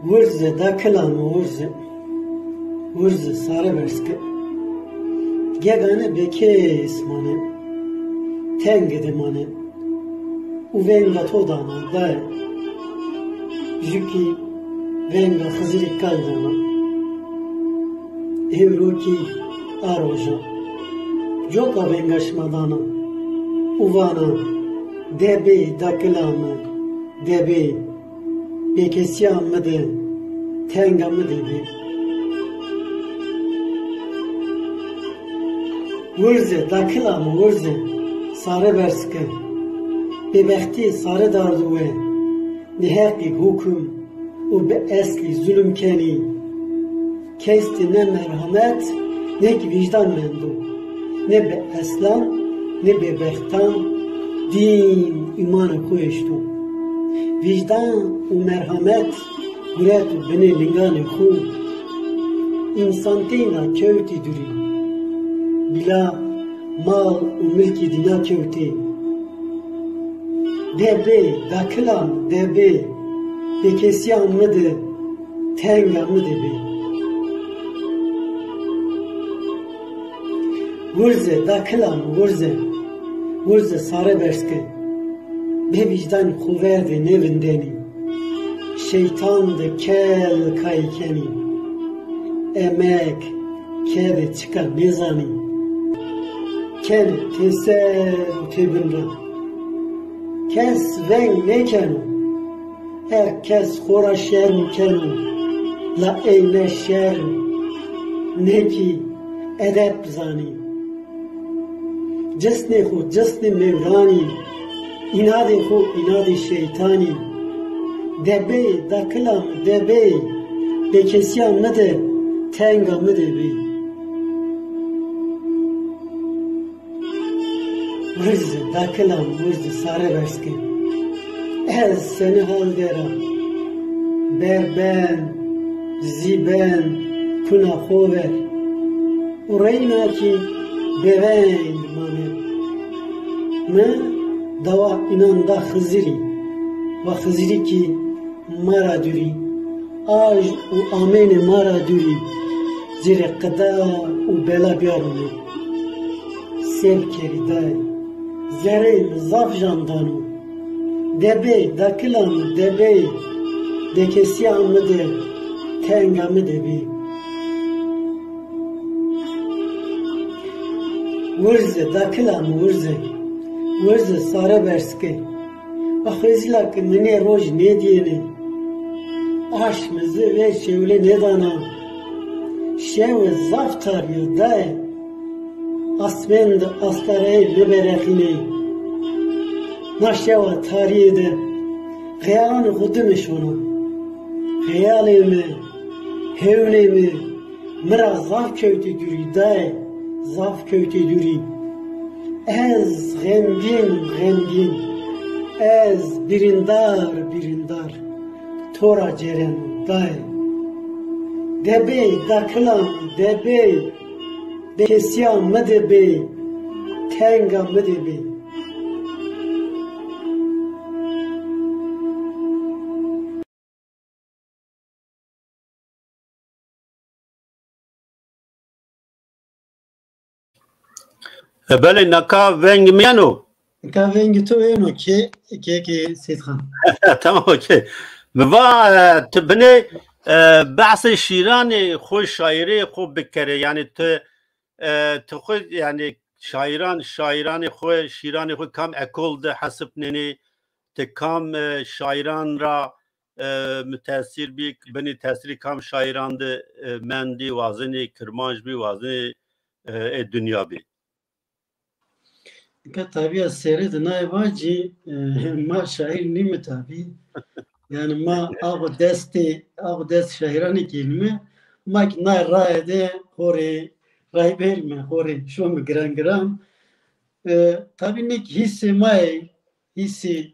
Wurze, da kila mi wurze. Wurze, sare berz ke. Gegane bekês mane. Tenge de mane. Û venga to dana, daye. Jû kî venga Xizirî kay dana. Ewro kî a roja. Coka venga şima dana. Û vana, debê, dakila mi, debê. Bêkesîya mi de, tenga mi de bê. Wurze, dakila mi wurze, sare berz ke. Bêbextî sare dardo we, neheqî hukum û bi eslî zulm kenî. Kes de ne merhamet, ne kî vîjdan mendo. Ne bi eslan, ne bêbextan dîn, îmanê xo eşto. Vîjdan û merhamet gureto binê linganê xo. Însan teyna kewtî dûrî. Bila mal û milkî dîna kewtê. Debê, dakila mi, debê, bêkesîya mi de, tenga mi de bê. Wurze, dakila mi, wurze, wurze sare berz ke. Bê vîjdanî xo ver de nêvindenî. Şeytan de kel kayî kenî. Emek, kede çika nêzanî. Kenê têser û têbin ra. Kes veng nêkeno. Her kes xo ra şerm keno. La ey ne şerm, ne kî edeb zanî. Cisnê xo cisnê mewranî, înadê xo înadê şeytanî. Debê, dakila mi, debê, bêkesîya mi de, tenga mi de bê. Wurze, dakila mi, wurze, sare berz ke. Ez senî hal der a. Berben, zîben, kuna xo ver. Û reyna kî bêveng mane. Mi dawa înan da Xizirî. Wa Xizirî kî ma ra dûrî, aj û amênê ma ra dûrî, ci rê qida û bela biyaro mi. Se bikerî dayê, zereyê mi zaf jan dano. Debê, dakila mi, debê, bêkesîya mi de, tenga mi de bê. Wurze, dakila mi, wurze. Wurze, sare berz ke. Wa xwezîla ke mi nê roj nêdîyêne. Aşme zî vê şewle nêdana. Şewe zaf tarî yo dayê. Asmên de astareyê nêberexînê. Na şewa tarîye de xeyalanê xo dime şona. Xeyalê mi, hewnê mi, mi ra zaf kewtê dûrî dayê, zaf kewtê dûrî. Ez xemgîn, xemgîn, ez birîndar, birîndar, to ra cêreno dayê. Debê, dakilan, debê, bêkesiya mi de bê, tenga mi de bê. E, belê, naka veng mi yeno? Nika vengê to êno kê, kê, kê Seyîdxan. Tamam, okey. Mi va, e, ti binê, e, behsê şîranê xo, şaîrê xo bikerê. Yanî ti, e, ti xo, yanî şaîran, şaîranê xo, şîranê xo kam ekol de hesibnenê, ti kam, e, şaîran ra, e, mutesîr bî, binê tesîrê kam şaîran de, e, mendî, wazenê kirmanc bî, wazenê, e, ê dinya bî? Nika tabî ez serê de naye vacî, e, ma şaîr nîme tabî. Yanî ma aw destê, aw dest şaîranê kînîme. Ma kî nay raye de xo rê rayber îme, xo rê şome giran giran. E, tabî nê kî hîsê ma yê, hîsê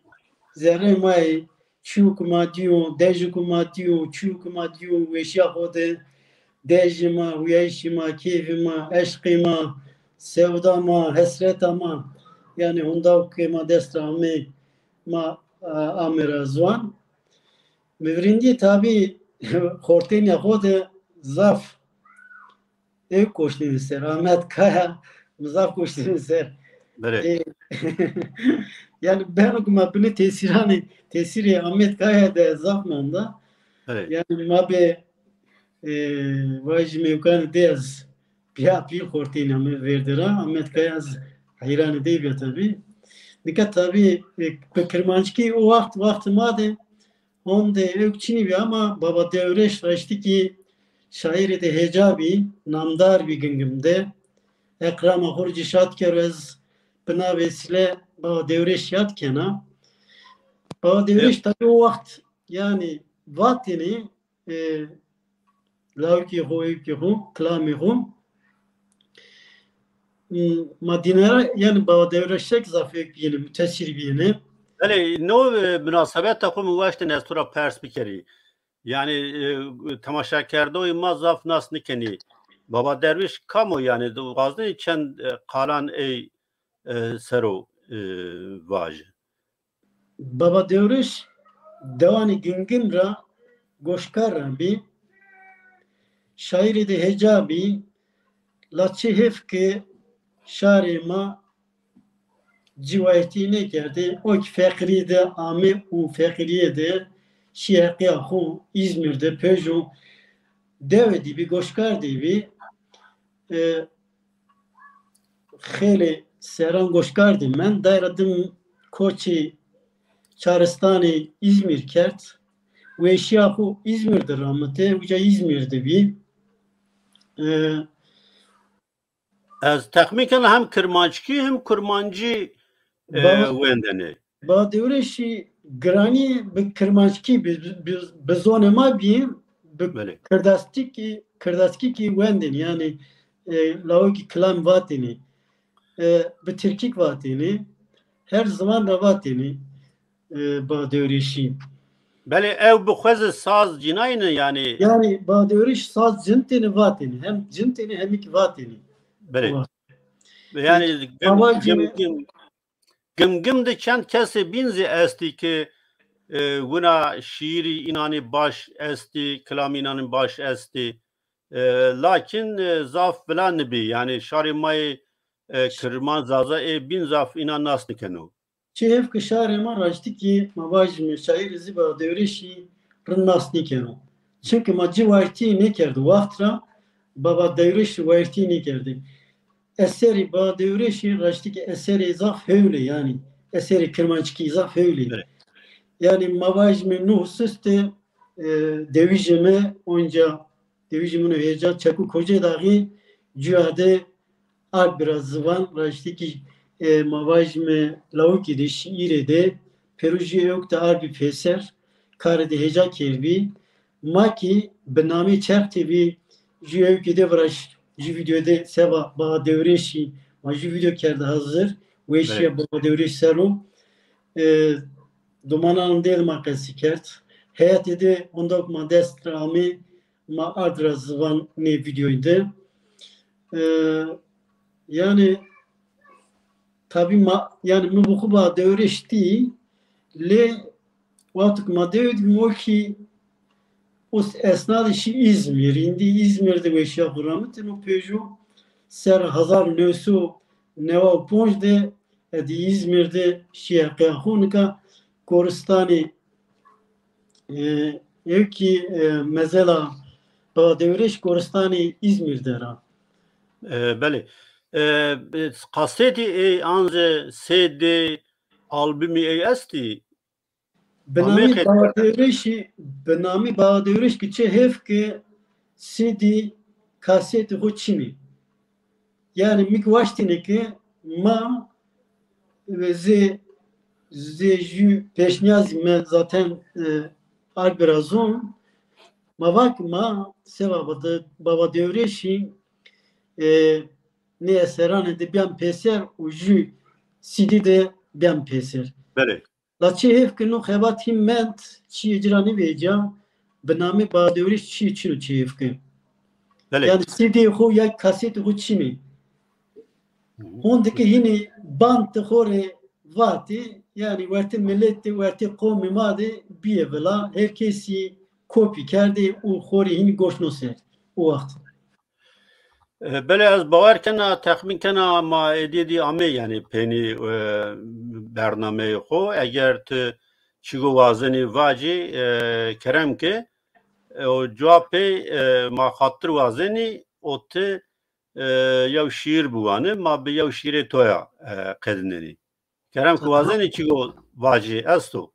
zerrê ma yê, çîyo ku ma dîyo, dejê ku ma dîyo, çîyo ku ma dîyo, weşîya xo de, dejê ma, huyayîşê ma, keyfê ma, eşqê ma, sewda ma, hesreta ma, yanî honda ke ma dest ra amê, ma, a, amê ra ziwan. Mi virîndî tabî xortênîya xo de zaf ê koştîme ser. Ahmet Kaya, mi zaf koştîme ser. Belê. E, yanî beno ke ma binê tesîranê, tesîrê Ahmet Kaya de zaf menda. Belê. Yanî ma bê, e, vajîme ewkanê de ez pîya pî xortênîya mi vêrde ra. Ahmet Kaya ez heyranê dey bîya tabî. Nika tabî, e, bi kirmanckî o waxt, waxtê ma de honde ewk çinî bî ama Baba Dewrêş raştî kî şaîrêde hêca bî, namdar bî Gingim de. Heq rama xo rê ci şad kero, ez bi na vesîle Baba Dewrêş yad kena. Baba Dewrêş tabî o waxt yanî vatêne, e, lawikê xo, ewkê xo, kilamê xo. Hmm, ma dîne ra, yanî Baba Dewrêş kî zaf ewk bîyêne, mutesîr bîyêne. Belê, no, e, munasebeta xo mi waştêne ez to ra pers bikerî. Yanî, e, temaşakerdoyê ma zaf nas nêkenî. Baba Derwîş kam o yanî? Wazenî çend, e, qalan ey, e, ser o, e, vajî. Baba Dewrêş dewanê Gingim ra goşkar ra bî. Şaîrêde hêca bî. La çi hêf ke şarê ma ci wayîrtî nêkerdê. O kî feqîrîye de amê û feqîrîye de şî heqîya xo Îzmîr de, pêjo dewe de bî, goşkar de bî. E, xeylê serran goşkar de mend. Dayra dim koçê çaristanê Îzmîr kerd. Weşîya xo Îzmîr de ramite, uca Îzmîr de bî. E, Ez texmîn kena hem kirmanckî hem kurmancî, e, Baba, wendene. Baba Dewrêşî giranî bi kirmanckî, bi, bi, bi zonê ma bî, bi Belê. Kirdastikî, kirdastikî kî wendêne. Yanî, e, lawikî kilam vatêne. E, bi tirkî kî vatêne. Her ziwan ra vatêne, e, Baba Dewrêşî. Belê, ew bi xwe zî saz cînayne yanî. Yanî Baba Dewrêş saz cintêne vatêne. Hem cintêne hem kî vatêne. Belê. Wa- Yanî Gim-, Gimgim, Gimgim de çend kesê bîn zî estî ke, e, wina şîîrî înanê baş estî, kilamî înanê baş estî. E, lakin, e, zaf vila nibî. Yanî şarê ma yê, e, Kirman, Zaza ê bîn zaf înan nas nêkeno. Çi hêf ke şarê ma raştî kî ma vajîme şaîrê zî Baba Dewrêşî rind nas nêkeno. Çimkî ma ci wayîrtî nêkerdî waxt ra, Baba Dewrêşî wayîrtî nêkerdî. Eserê Baba Dewrêşî raştî kî eserê zaf hewl ê yanî. Eserê kirmanckî zaf hewl ê. Evet. Yanî ma vajîme no husus de, e, dewîjê mi onca Dewîjê min o hêja Çekû Kocê Daxî cuya de ard bira ziwan, raştî kî, e, ma vajîme lawikî de, şîîrê de, pêro jû ewk de ard bî pêser, karê de hêja kerdbî. Ma kî bi namê Çerx T V jû ewkî de viraşt, jû vîdeo de seba Baba Dewrêşî, ma jû vîdeo kerde hazir, weşîya Baba Dewrêş ser o. E, domanan de ma qesî kerd. Heyetê de honda ma dest ra amê, ma ard ra ziwan nê vîdyoyî de. E, yanî tabî ma, yanî mi bi xwu ba dewrêş dî, lê wexto ke ma dewê dî, mi o kî o esnadê şî Îzmîr. Îndî Îzmîr de weşîya xwu ramitîno pêjo. Serra hezar û new sey û neway û ponc de edî Îzmîr de şîye qeya xwu. Nika goristanê, e, ew kî, e, mezela Baba Dewrêş goristanê Îzmîr der a. E, belê. E, e, kasetî ey an zî C D, albumî ey estî? Bi namê Baba Dewrêşî, bi namê Baba Dewrêş ki çi hêf ki C D, kasetî xwu çin î. Yanî mi ki waştîne ki ma ve zê, zê jü pêşniyazî me zaten, e, Alp ra zon, ma va ki ma seba Baba De-, Baba Dewrêşî, e, nê eseranê de bîyan pêser û jü C D de bîyan pêser. Belê. La çi hêf ki no xebat hîn mend, çîyê ci ra nêvecîya, bi namê Baba Dewrêş çîyê çin o, çi hêf ki. Belê. Yanî C D xwu ya kasetê xwu çin î. Hı hı. Honde ki hînî bantê xo rê vatê, yanî wertê miletê, wertê qomê ma de bîye vila, her kesî kopî kerdê û xo rê hînî goş no ser o wext. E, belê, ez bawer kena, texmîn kena ma êdî dî amê, yanî peynî, e, bernameyê xo. Eger ti çîgo wazenî vacî, e, kerem ke, e, o cuwa pey, e, ma xatir wazenî o ti, e, yew şîîr biwanî, ma bi yew şîîrê to ya, e, qedinenî. Kerem ke wazenî çîgo vacî, esto.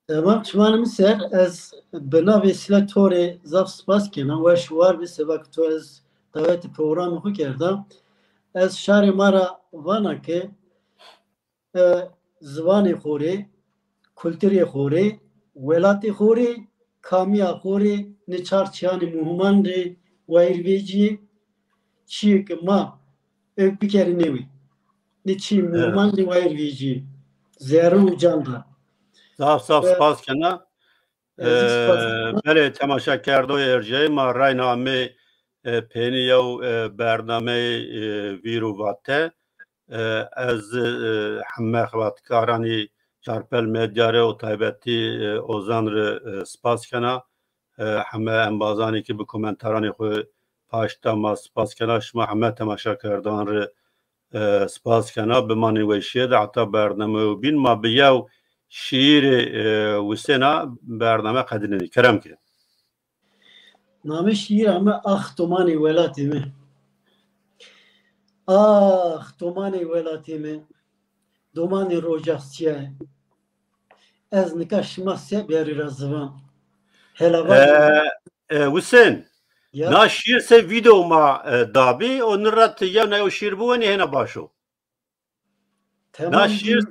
Temam, çimanê mi ser, ez bi na vêsîle to rê zaf spas kena. Weş û war bî, seba ke to ez dawetê programê xo kerda. Ez şarê ma ra vana ke, e, ziwanê xo rê, kulturê xo rê, welatê xo rê, kamîya xo rê, nê çar çîyanê muhiman rê wayîr vecîyê. Çîyê ke ma ewk bikerî nêwî. Nê çîyê muhiman rê wayîr vecîyê. Zerre û can ra. Zaf zaf spas kena. E, belê, temaşakerdoyê erjayê ma rayna amê, e, peynî yew, e, bernameyê, e, vîr û vate. E, ez, e, heme xebatkaranî Çarpel Medya rê û taybetî, e, Ozan rê, e, spas kena. E, heme embazanî ki bi komentaranê xo paşt da ma spas kena. Şima heme temaşakerdan rê, e, spas kena. Bimanî weşîye de heta bernameyo bîn ma bi yew şîîrê, e, Wisêna bername qedinenî. Kerem ke. Namê şîîra mi Ax domanê welatê mi. Ax domanê welatê mi. Domanê roja sîya. Ez nika şima se berî ra ziwan. Hela vajî. E, e, Husên, na şîîr se vîdeo ma, e, dabî, o nira ti yewna yew şîîr biwenî hêna baş o. Temam. Na şîîr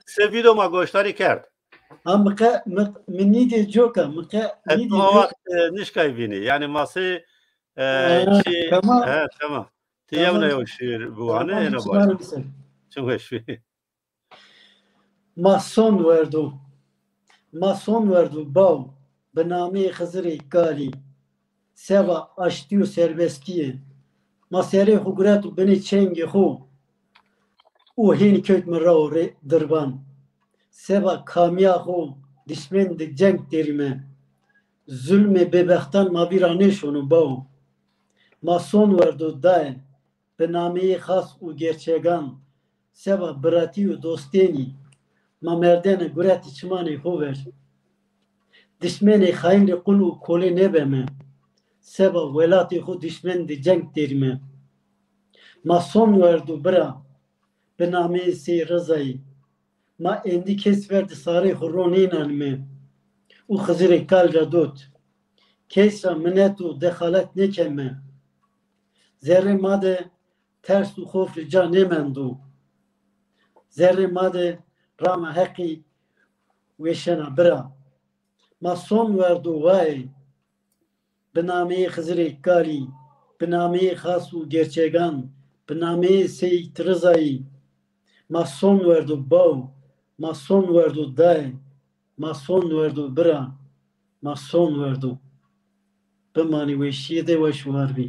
se vîdeo ma goşdarî kerd. Ha, mi qe, mi, mi nîdê coka, mi qe nîdê coka. E, nişkay vînî. Yanî ma sey, e, çî, tamam. He, tamam. Ti yewna yew şîîr biwane, hêna baş. Çim weş bî. Ma son werdo. Ma son werdo baw, bi nameyê Xizirê Kalî. Seba aştî û serbestîye. Ma serê xo gureto binê çengê xo û hênî kewtme ra û rê dirban. Seba kamîya xo dişmen de ceng derîme. Zulmê bêbextan ma vîra nêşono baw. Ma son werdo daye. Bi nameyê xas û gerçegan, seba biratî û dostênî, ma merdene guretî çimanê xo ver. Dişmenê xayîn rê qul û kolê nêbeme, seba welatê xo dişmen de ceng derîme. Ma son werdo bira, bi nameyê Sey Rizayî, ma êndî kes ver de sarê xo ro nênanîme û Xizirê Kal ra dot. Kes ra minet û dexalet nêkeme. Zerrê ma de ters û xof rê ca nêmendo. Zerrê ma de rama Heqî weşena bira. Ma son werdo wayê. Bi nameyê Xizirê Kalî, bi nameyê xas û gerçegan, bi nameyê Seyîd Rizayî. Ma son werdo baw, ma son werdo dayê, ma son werdo bira, ma son werdo. bimanî weşîye de weş war bî.